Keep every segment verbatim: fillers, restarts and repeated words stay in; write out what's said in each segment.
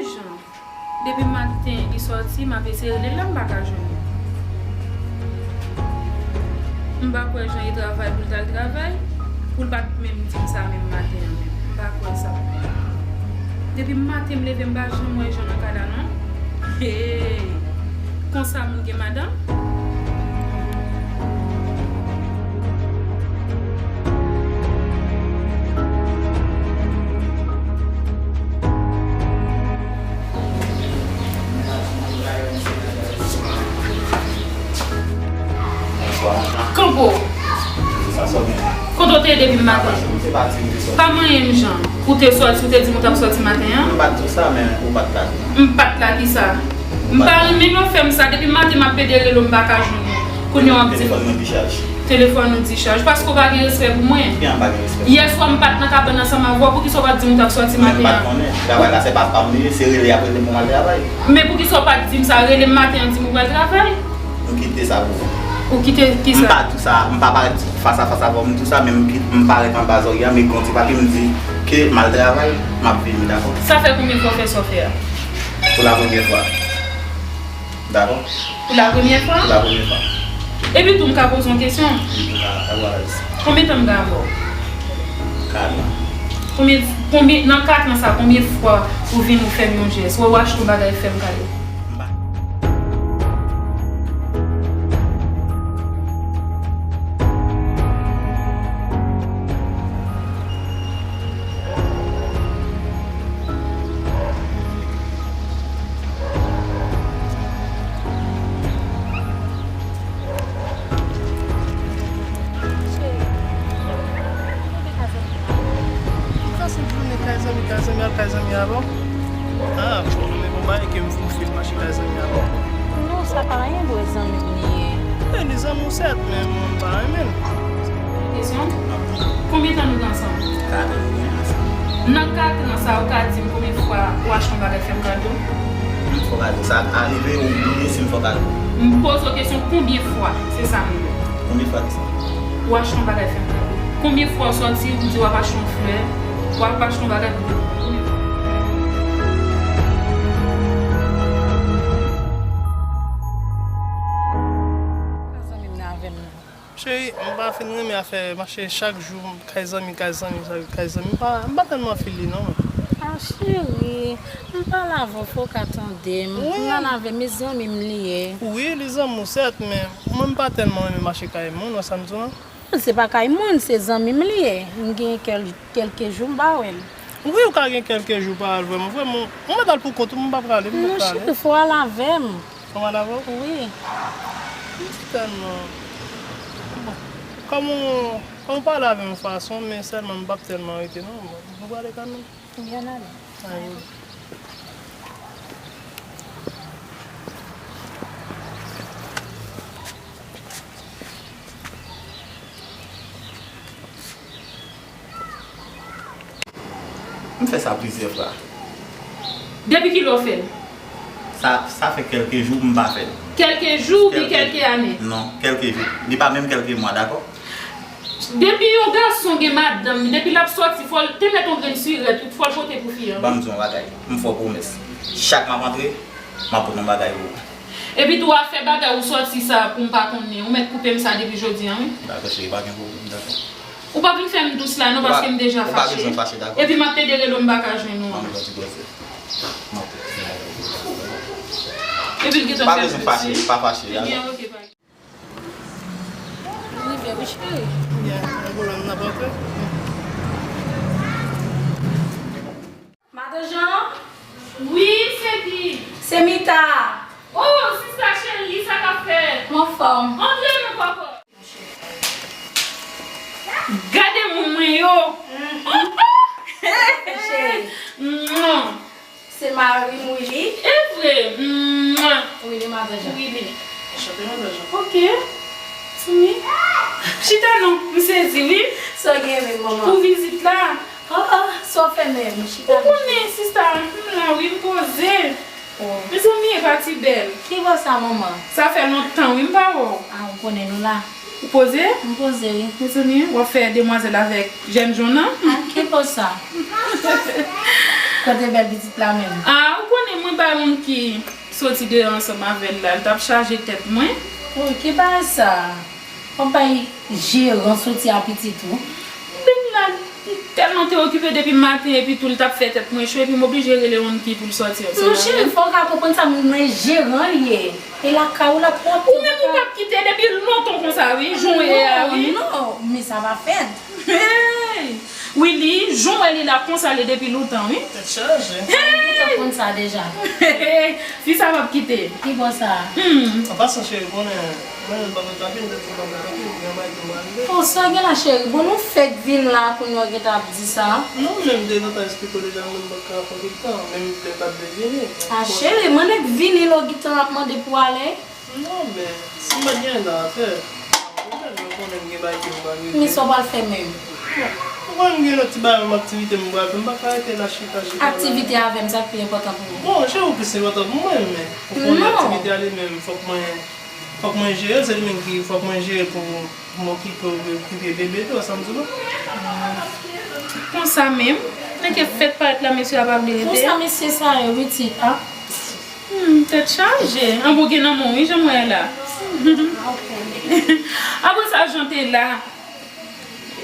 Jan, depi maten li sòti, m ap eseye rele l la, m pa ka jwenn li. M pa kwè Jan e travay pou l t al travay, pou l pa t menm di m sa menm maten an menm. M pa kwè sa. Depi maten m leve, m pa janm wè Jan nan kay la non. Hey! Konsa moun gen madanm? Kanpo! Kote w te ye depi maten? Pa manyen m Jan. Ou te sòti, ou te di m ou t ap sòti maten an? M pa t di w sa, men ou pa t la. M pa t la kisa? M pa renmen lè w fè m sa. Depi maten m ap pede rele w, m pa ka jwenn ou. Kounye a w ap di m telefòn mwen dichaj. Telefòn ou dichaj. Paske w pa gen respè pou mwen. Kijan m pa gen respè? Yè swa m pa t nan kabann ansanm avè w, poukisa w pa t di m ou t ap sòti maten an? Men m pa t konnen. Travay la se pa pa m li ye, se rele y ap rele m pou m al travay. Men poukisa w pa t di m sa? Rele m maten an, di m ou pral travay. M kite sa pou ou. Ou kite kisa? M pa di w sa, m pa parèt fas a fas avè w, m di w sa, men m ki-, m parèt anba zòrye a, m ekri yon ti papye, m di ke m al travay, m ap vini, dakò? Sa fè konbyen fwa w fè sa w fè a? Pou la premyè fwa. Dakò? Pou la premyè fwa? Pou la premyè fwa. Epi tou, m ka poze w yon kesyon? Wi, m ka, alèz. Konbyen tan m gen avè w? Kat an. Konbyen, konbyen, nan kat an sa, konbyen fwa ou vin ou fè m yon jès? Wè, ou achte yon bagay, fè m kado? M pa Cheri, ou te kay zanmi la? Ou pase jounen kay zanmi, kay zanmi, al kay zanmi avè w? Ah, bon, men bon, bagay ke m, m fin mache kay zanmi avè w. Non, sa pa anyen, bro, zanmi m li ye. Wi, li zanmi w sèt, men mwen m pa renmen l. Kesyon? Konbyen tan nou gen ansanm? Kat an nou gen ansanm. Nan kat an sa, ou ka di m konbyen fwa ou achte yon bagay fè m kado? M fè w kado. Sa ka rive ou bliye si m fè w kado. M poze w kesyon konbyen fwa? Se sa m vle. Konbyen fwa kisa? Ou achte yon bagay fè m kado. Konbyen fwa w sòti, ou di w ap achte yon flè, w ap achte yon bagay pou konbyen fwa? Zanmi m nan avè m nan. Cheri, m pa fin renmen afè mache chak jou kay zanmi, kay zanmi, kay zanmi. M pa, m pa tèlman feel li non. Ah, cheri, m pale avè w, fò w ka tande m. Wi. M nan avè m, e zanmi m li ye. Wi, li zanmi w sèt, men mwen m pa tèlman renmen mache kay moun, wè sa m di w lan? Se pa kay moun, se zanmi m li ye. M gen kèl-, kèlke jou m pa wè l. Wi, ou ka gen kèlke jou pa al vrèman. Vrèman, ou mèt al pou kont ou, m pa prale, m mèt prale. Non, cheri, fò w al avè m. Fò m al avè w? Wi. M di tèlman. Bon, kòm ou, kòm ou pale avè m yon fason, men sèlman m p ap tèlman rete non. Nou prale kanmenm. Byen ale. Ayo. M fè sa plizyè fwa. Depi kilè w fè l? Sa, sa fè kèlke jou m pa fè l. Kèlke jou oubyen kèlke ane? Non, kèlke jou. Li pa menm kèlke mwa, dakò? Depi yon gason gen madanm li, depi l ap sòti, fò l te mèt yon grenn sirèt, fò l pote pou fi an. Ban m di w yon bagay. M fè w pwomès. Chak m ap antre, m ap pote yon bagay pou ou. Epi tou, afè bagay ou sòti sa pou m pa konnen, ou mèt koupe m sa depi jodi a, wi. Dakò, cheri, pa gen pwoblèm, dakò. Ou pa vin fè m dous la, non, paske m deja fache. Ou pa bezwen fache, dakò? Epi m ap pede rele w, m pa ka jwenn ou. Ban m yon ti pwese. Epi l gentan fè m dous, wi. Pa bezwen fache, pa fache, dakò? Ebyen, oke, pa. Rive, wi, cheri. Byen, nan boulon nan pòtre. Madan Jan? Wi, se ki? Se Mita. Oh, sista cheri, sa k ap fèt? M anfòm. Antre non, papa. Gade moun mwen yo. Cheri. Mwen. Se mari m, wi, li. E vre? Mwen. Wi, li madan Jan. Wi, li. Chante madan Jan. Ok. Tini. Chita non, m sezi, wi. Sa w gen menm, manman? Pou vizit la. Oh, oh, sa w fè menm? Chita. Ou konnen, sista, m la, wi, m poze. Oh. Mezanmi, e pa ti bèl. Ki vwa sa, manman? Sa fè lontan, wi, m pa wè w. Ah, ou konnen nou la. Ou poze? M poze, wi. Mezanmi, w ap fè demwazèl avèk jènjan an? Ah, ki poz sa? Kote bèl pitit la menm? Ah, ou Mwen bay moun ki soti deyò ansanm avè l la, l t ap chaje tèt mwen. Oh, ki bagay sa? W ap bay jeran soti a pitit ou? Big la tèlman te okipe depi maten epi tou l t ap fè tèt mwen cho epi m oblije rele Ronky pou l sòti ansanm avè m. Non, cheri, fò w ka konprann sa, men jeran l ye. E lakay ou l ap pwòpte. Ou menm ou p ap kite depi lontan konsa wi, jan w ye a wi. Non, non, men sa pa fèt. Hey! Wi, li, jan w wè li la konsa li depi lontan wi. Tèt chaje. Hey! Ou gentan konn sa deja. Fi sa p ap kite. Ki bò sa? Hmm. An pasan cheri, konnen mwen menm pa mwen tanpil, mwen pa mwen tanpil, gen bagay ki mwen rive. Oh, sa gen la cheri, bon nou fèk vin la kounye a w gentan ap di sa. Non, menm de lontan esplike w deja, mwen menm pa ka pran tout tan, menm lè m t ap vini. Ah, cheri, mwen nèk vini lè w gentan ap mande pou ale. Non, men, si m pa t gen anyen a fè, mwen menm, mwen konnen m gen bagay ke m pa regle. Men sa w pral fè menm? Bon, mwen menm gen lòt ti bagay, menm aktivite m pral fè, m pa ka rete la chita, chita la. Aktivite avè m, sa k pi enpòtan pou ou. Bon, se ou ki se enpòtan pou mwen, men ou konnen aktivite a li menm, fòk mwen, fòk mwen jere, se li menm ki, fòk mwen jere pou m okipe, okipe bebe tou, sa m di w. Konsa menm, nèg fèk parèt la, mesye a pa vle rete. Konsa mesye sa ye, wi, tit, a. Hmm, tèt chaje. An bon gen nan men w wi, jan m wè la. Apre sa, jan te la,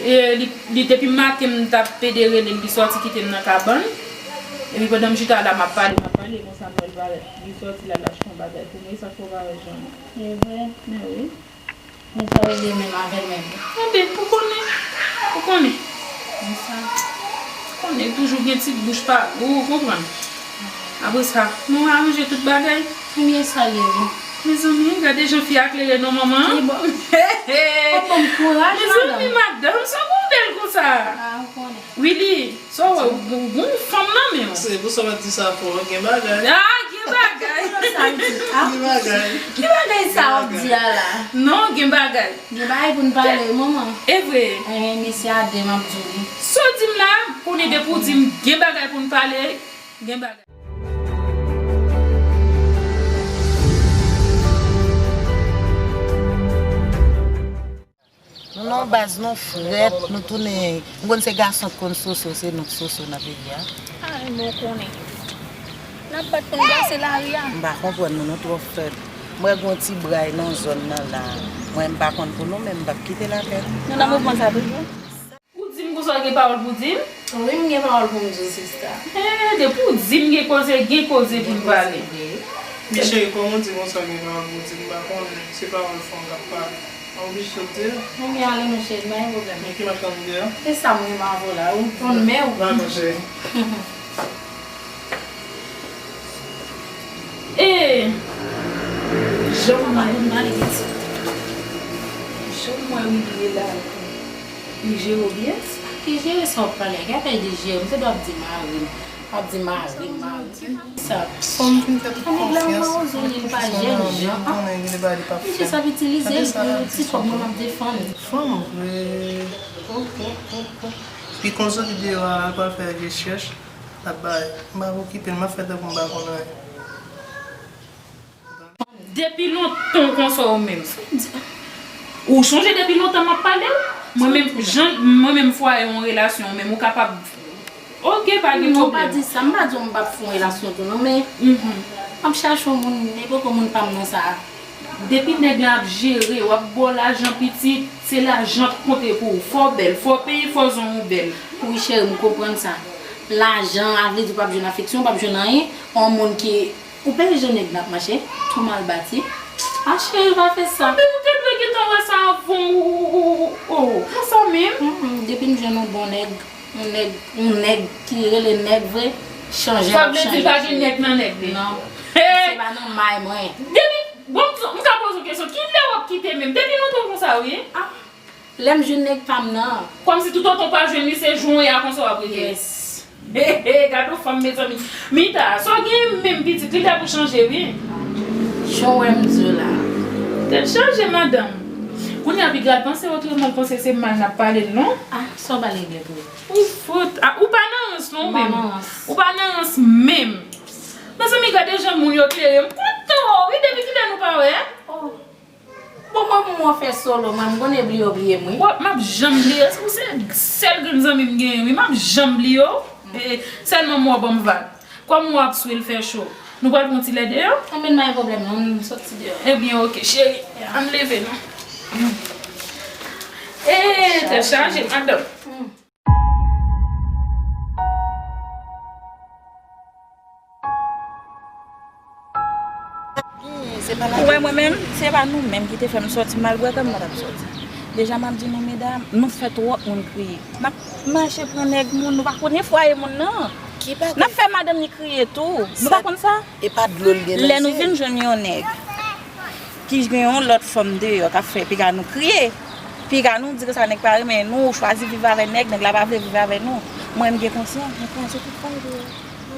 e, li, li depi maten m t ap pede rele l, li sòti kite m nan kabann. Epi pandan m chita la, m ap pale, m ap pale, konsa m wè l parèt. Li sòti la, l achte yon bagay pou mwen, e sa k fè w parèt jan an. E vre? Men wi. Men sa w vle menm avè l menm? Anben, ou konnen, ou konnen. Konsa. Ou konnen, toujou gen ti bouch pa gou, ou konprann. Apre sa, nou aranje tout bagay. Ebyen, sa l ye, wi. Mezanmi, gade jan fi a klere non, manman. Li bon. Ou ban m kouraj, madanm. Mezanmi, madanm, sa w gon bèl konsa? Ah, ou konnen. Willy. Sa w wè, ou, ou gon fanm nan men w. Se pou sa w mèt di sa fò, gen bagay. Ah, gen bagay. Sa l di, ah. Gen bagay. Ki bagay sa w ap di a la? Non, gen bagay. Gen bagay pou n pale, manman. E vre. Eh, mesye a de m ap di w li. Sa w di m la, konnen depi w di m gen bagay pou n pale, gen bagay. Nou nan yon baz, nou frèt, nou tounen, m konn se gason k konn soso, se nou k soso nan peyi a. Ay, men w konnen. N ap bat pou n brase lari a. M pa konprann nou, nou twò frèt. M wè gen yon ti bray nan zòn nan la. Mwen, m pa konn pou nou, men m p ap kite l avè nou. Nou nan mouvman sa toujou? Ou di m konsa w gen pawòl pou di m? Wi, m gen pawòl pou m di w, sista. Eh, depi w di m gen koze, gen koze pou n pale. Gen koze, wi. Men cheri, kòman w di konsa gen pawòl pou w di m? M pa konnen, se pawòl fanm k ap pale. Mwen oblije sot deyò. Ebyen, ale non, cheri, pa gen pwoblèm. Men ki m ap tann deyò? Se sa m renmen avè w la, ou konn men w. Dakò, cheri. E jan manman yo mal pitit. Jan mwen rive la, li jere w byen? Ki jere sa w ap pale a? Ki afè de jere? M te dwe ap di mari m. W ap di mari m, mari m. Sa. Fò m vin fè tout konfyans. Nèg la mawozo, li pa jèn jan. Konnen li pa, li pa fè. Misye sa ap itilize l pou ti kòb mwen m ap defann. Fanm vre. Oh, oh, oh, oh. Li konn soti deyò a, l pral fè rechèch. L ap bay. M pa okipe l, m ap fè tankou m pa konn anyen. Depi lontan w konsa w menm. Ou chonje depi lontan m ap pale w? Mwen menm, jan, mwen menm fwaye yon relasyon, ou menm ou kapab. Ok, pa gen pwoblèm. Non, m pa di sa, m pa di w m p ap fè yon relasyon tou non, men m ap chache yon moun, e poko moun pa m nan sa a. Depi nèg la ap jere, w ap ba w lajan pitit, se lajan k konte pou ou. Fò w bèl, fò peyi, fò zòn ou bèl. Wi cheri, m konprann sa. Lajan a vle di w p ap jwenn afeksyon, w p ap jwenn anyen. Yon moun ki, ou pa wè jan nèg n ap mache, tou mal bati. Ah cheri, pa fè sa. Men ou te dwe gentan wè sa avan ou, ou, ou, ou, ou, konsa menm. Mm, mm, depi m jwenn yon bon nèg, yon nèg, yon nèg ki rele nèg vre, chanje m ap chanje. Sa vle di pa gen nèg nan nèg li? Non. Hey! Se pa nan may mwen. Depi, bon, m ka poze w kesyon, kilè w ap kite menm? Depi lontan w konsa wi. Ah, lè m jwenn nèg pa m nan. Kòmsi toutotan w pa jwenn li, se jou w ye a konsa w ap rete. Yes. He, he, gade yon fanm, mezanmi. Mita, sa w genyen menm pitit, li lè pou chanje, wi. Jan w wè m di w la. Tèt chaje, madanm. Kounye a, piga l panse otreman, l panse se mal n ap pale l, non? Ah, sa w pale byen pou ou. Ou fout. Ah, ou pa nan rans, non, ou menm. M pa nan rans. Ou pa nan rans menm. Mezanmi, gade jan moun yo klere. M kontan, wi, depi kilè nou pa wè? Oh. Bon, mwen, pou mwen fè solo, mwen, m konnen bliye w bliye m, wi. Wè, m ap janm bliye. Ou se sèl grenn zanmi m genyen, wi. M ap janm bliye w. E, sèlman mwen w ban m vag. Kòm w ap swe l fè cho, nou pral pran ti lè deyò? Anben, pa gen pwoblèm non, m soti deyò. Ebyen, oke, cheri. Ann leve non. Ee, tèt chaje, madanm. Ou wè mwen menm, se pa nou menm ki te fè m sòti, malgre ke m pa t ap sòti. Deja m ap di nou medam, nou fè twòp moun kriye. N ap mache pran nèg moun, nou pa konnen fwaye moun nan. N ap fè madanm li kriye tou. Nou pa konn sa? E pa dlo l gen nan je l. Lè nou vin jwenn yon nèg ki gen yon lòt fanm deyò k ap fè piga nou kriye, piga nou di ke sa nèg pa renmen nou, chwazi viv avè nèg, nèg la pa vle viv avè nou. Mwen m gen konsyans, mwen kraze tout fwaye deyò.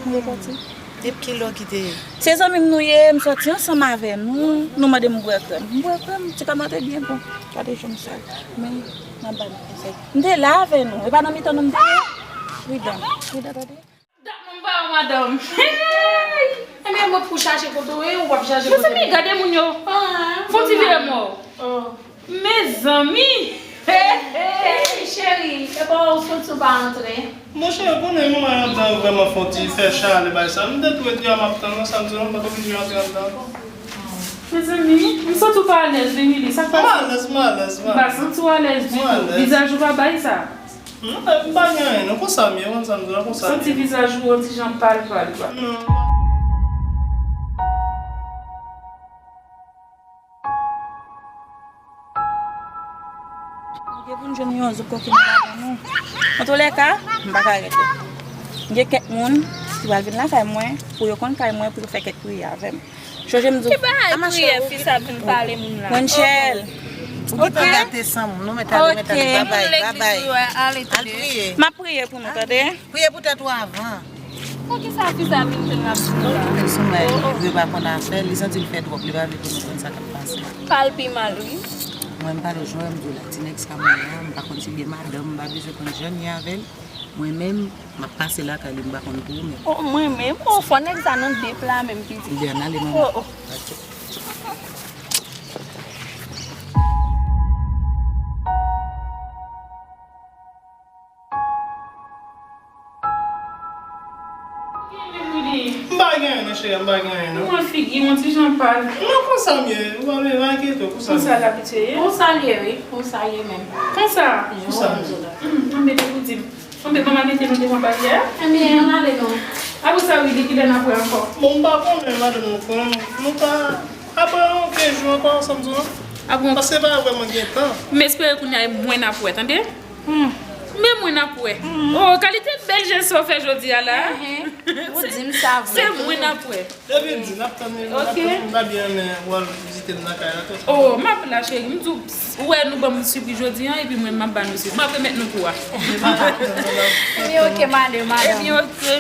Mwen repati. Depi kilè w kite? Se zanmi m nou ye, m sòti ansanm avè nou, nou mande m bwè krèm. M bwè krèm, ti kòmantè byen bon. Gade je m sal. Men, m ap ba nou konsèy. M te la avè nou, e pa nan mitan nou m te ye. Pridan, pridan tande. Dat nou m pa wè w, madanm. Hey! Ebyen, mwen pou chache kote w ye, ou p ap chache kote m ye. Mezanmi, gade moun yo. Fon ti vire mò. Mezanmi! Hey, hey, cheri, epa w soti w pa antre? Monchè, ou konnen manman anndan vrèman fè yon ti fè chalè bay sa. M te tou ete a m ap tann nan, sa m di non, m pa t oblije antre anndan ankò. Mezanmi, m santi w pa alèz, wi, Willy, sa k pase? M alèz, m alèz, m alèz. M pa santi w alèz ditou. Vizaj ou pa bay sa. Non, m pa gen anyen, non, konsa m ye, ou konn sa m di w la, konsa m ye. Santi vizaj ou yon ti jan pal, pal, pal. Non. Nou gen pou n jwenn yon zouk koki nan lajan nou. Antoulèka, m pa ka rete. Gen kèk moun ki pral vin lakay mwen, pou yo konn kay mwen, pou yo fè kèk priye avè m. Chonje m di w. Ki bagay priye fi sa vin pale moun la? Rachel. Ou gentan gate san moun, nou mèt ale, mèt ale, babay, babay. Al priye. M ap priye pou nou, tande? Priye pou tèt ou avan. Poukisa fi sa vin jwenn l ap di nou la? Li sou may li, li vre pa konn afè, li santi l fè twòp, li pa vle pou nou konn sa k ap pase. Pale pi mal, wi. Mwen, m pale w jan m di w la, ti nèg sa mwen an, m pa konn si gen madanm, m pa bezwen konn jan l ye avè l. Mwen menm, m ap pase lakay li, m pa konn pou ou menm. O, mwen menm? O, fò nèg sa nan de pla menm, pitit. Li ann ale, manman. O, o. M pa gen anyen non, cheri, m pa gen anyen non. Ou wè figi w yon ti jan pal. Non, konsa m ye, ou pa bezwen enkyete w, konsa m ye. Konsa l abitye ye? Konsa l ye, wi, konsa l ye menm. Konsa? Konsa m ye. Anben, te pou di m. Anben, manman mete nou devan baryè. Ebyen, ann ale non. Apre sa, Willy, kilè n ap wè ankò? Bon, m pa konnen, madanm, nou konnen, nou pa, apre yon kenz jou ankò, sa m di w non. Apre yon... Paske pa vrèman gen tan. M espere kounye a e mwen n ap wè, tande? Men mwen n ap wè. O, kalite bèl jès sa w fè jodi a la. Ou di m sa vre. Se mwen n ap wè. Depi di, n ap tann li, n ap tann li, m ta byen renmen w al vizite m lakay la tou. O, m ap la, cheri. M di w, ou wè nou ban m sipriz jodi a, epi mwen, m ap ba nou sipriz. M ap remèt nou kou a. Ebyen, oke, madanm, madanm. Ebyen, oke.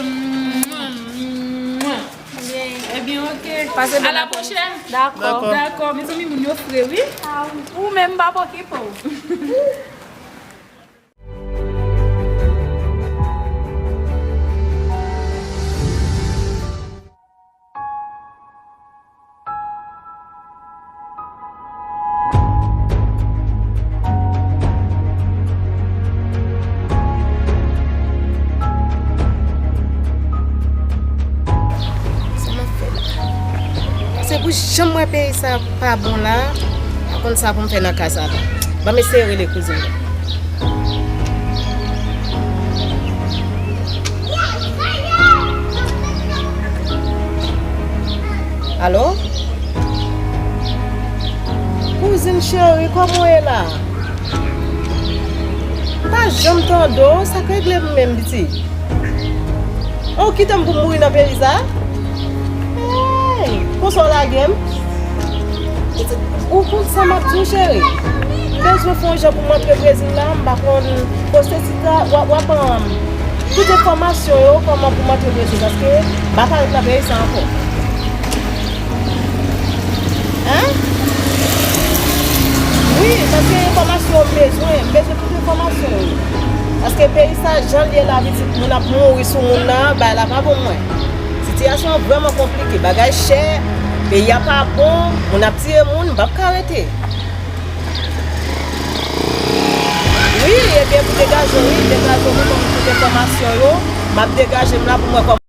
Ebyen, oke. Pase bèl aprèmidi. A la pwochèn. Dakò. Dakò. Mezanmi, moun yo fre, wi. A, ou menm, pa okipe w. Sa m ap fè la? Se pou jan m wè peyi sa pa bon la, m pa konn sa pou m fè nan ka sa la. Ban m eseye rele kouzin mwen. Alo? Kouzin cheri, kòman w ye la? M pa janm tande w, sa k regle m menm, pitit? O, w kite m pou m mouri nan peyi sa? Hey, konsa w lage m? Pitit, ou konn sa m ap di w, cheri? M bezwen fè yon jan pou m antre Brezil la, m pa konn pwosesi sa, w ap, w ap ban m tout enfòmasyon yo, kòman pou m antre Brezil, paske m pa ka ret nan peyi sa ankò. Hein? Wi, paske enfòmasyon yo m bezwen, m bezwen tout enfòmasyon yo. Paske peyi sa, jan l ye la, pitit, moun ap mouri sou moun nan, bagay la pa bon mwen. Sitiyasyon an vrèman konplike, bagay chè, peyi a pa bon, moun ap tiye moun, m p ap ka rete. Wi, ebyen, pou degaje w, wi, degaje w pou m tout enfòmasyon yo, m ap degaje m la pou m wè kòman.